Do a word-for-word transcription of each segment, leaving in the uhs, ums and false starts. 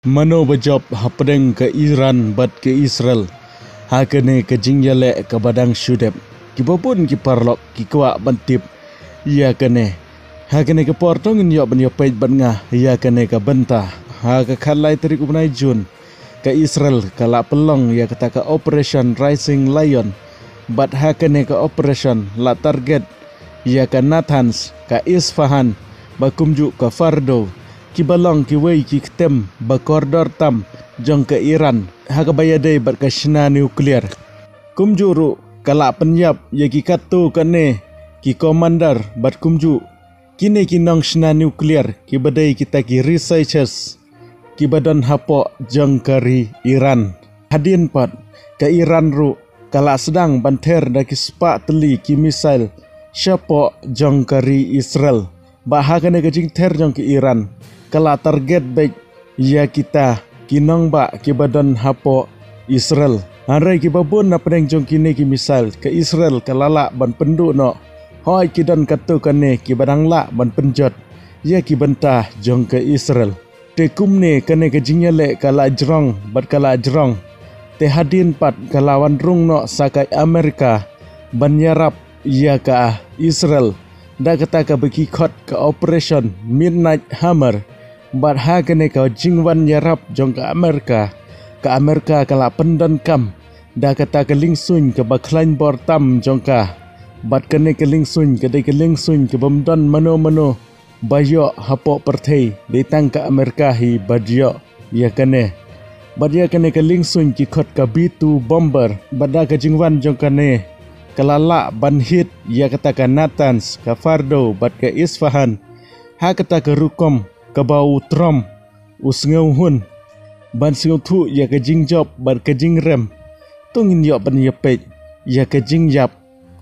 Mano ba jop hapdeng ka Iran bad ka Israel ha kane ka jingïaleh kaba dang shu dep? Kiba bun ki paralok ki kwah ban tip ïa kane. Ha kane ka por to ngin ïoh ban ïapeit bad nga ïa kane ka bynta. Ha ka khatlai tarik u bnai Jun, ka Israel ka la pynlong ïa kata ka Operation Rising Lion. Bad ha kane ka operation la target ïa ka Natanz, ka Isfahan, bad kumjuh ka Fordow, kiba long kiwei ki ktem ba kordor tam jong ka Iran ha kaba ïadei bad ka shna nuklear. Kumjuh ruh ka la pynïap ïa ki katto katne ki commander bad kumjuh kine ki nongshna nuklear kiba dei kita ki researchers kiba don hapoh jong ka ri Iran. Hadien pat, ka Iran ruh ka la sdang ban ther da ki spah tylli ki missile shapoh jong ka ri Israel. Bad ha kane ka jingther jong ka Iran ka la target beit ïa kita ki nongbah kiba don hapoh Israel. Hynrei kiba bun napdeng jong kine ki missile ka Israel ka la lah ban pynduh noh. Hooid, ki don katto katne kiba dang lah ban pynjot ïa ki bynta jong ka Israel. Te kumne kane ka jingïaleh ka la jrong bad ka la jrong. Te hadien pat ka la wan rung noh sa ka Amerika ban ïarap ïa ka Israel da kata kaba ki khot ka Operation Midnight Hammer. Bad ha kane ka jingwan ïarap jong ka Amerika, ka Amerika ka la pyndonkam da kata ka liengsuiñ kaba khlaiñ bor tam jong ka. Bad kane ka liengsuiñ ka dei ka liengsuiñ kaba ym don mano mano ba ïoh hapoh pyrthei, dei tang ka Amerika hi ba ïoh ïa kane. Bad ïa kane ka liengsuiñ ki khot ka B two bomber. Bad da ka jingwan jong kane ka la lah ban hit ïa kata ka Natanz, ka Fordow bad ka Isfahan ha kata ka rukom kaba u Trump u sngewhun ban sngewthuh ïa ka jingjop bad ka jingrem. To ngin ïoh ban ïapeit ïa ka jingïap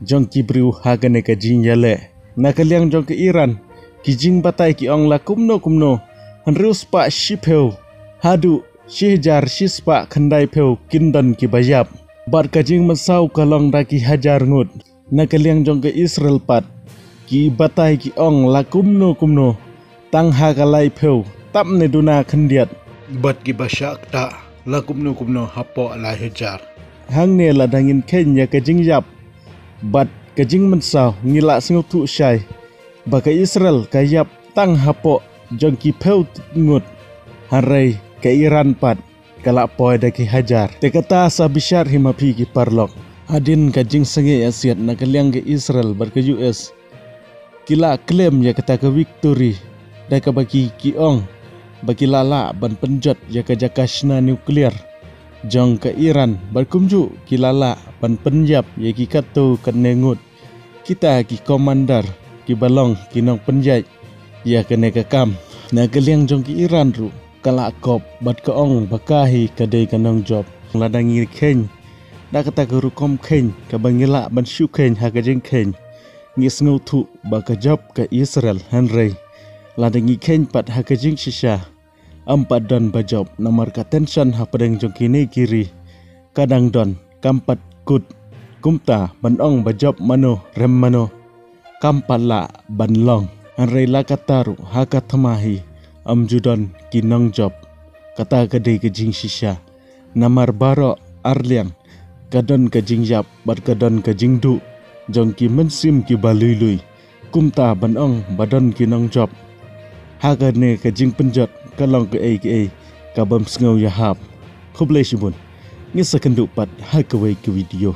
jong ki briew ha kane ka jingïaleh. Na ka liang jong ka Iran, ki jingbatai ki ong la kumno kumno hynriew spah shiphew haduh shi hajar shi spah khyndaiphew kin don kiba ïap. Bad ka jingmynsaw ka long da ki hajar ngut. Na ka liang jong ka Israel pat, ki batai ki ong la kumno kumno tang ha ka laiphew tam ne duna khyndiat. Bad kiba shah ktah la kumno kumno hapoh lai hajar. Hangne lada ngin kheiñ ïa ka jingïap bad ka jingmynsaw, ngi la sngewthuh shai ba ka Israel ka ïap tang hapoh jong ki phew ngut, hynrei ka Iran pat ka la poi da ki hajar. Te kata sa bishar hi ma phi ki paralok. Hadien ka jingsangeh ïasiat na ka liang ka Israel bad ka U S, ki la claim ïa kata ka victory da kaba ki ki ong ba ki la lah ban pynjot ïa ka jaka shna nuklear jong ka Iran, bad kumjuh ki la lah ban pynïap ïa ki katto katne ngut kita ki commander kiba long ki nongpynïaid ïa kane ka kam. Na ka liang jong ka Iran ruh ka la kop bad ka ong ba ka hi ka dei ka nongjop. Lada ngi kheiñ da kata ka rukom kheiñ kaba ngi lah ban shu kheiñ ha ka jingkheiñ, ngi sngewthuh ba ka jop ka Israel, hynrei lada ngi kheiñ pat ha ka jingshisha, ym pat don ba jop, namar ka tension hapdeng jong kine ki ri ka dang don, kam pat kut. Kumta ban ong ba jop mano rem mano kam pat lah ban long. Hynrei la katta ruh ha ka thma hi ym ju don ki nongjop. Kata ka dei ka jingshisha. Namar baroh arliang ka don ka jingïap bad ka don ka jingduh jong ki mynsiem kiba lui lui. Kumta ban ong ba don ki nongjop ha kane ka jingpynjot ka long kaei kaei kabym sngew ïahap. Khublei shibun. Ngin sa kynduh pat ha kawei ka video.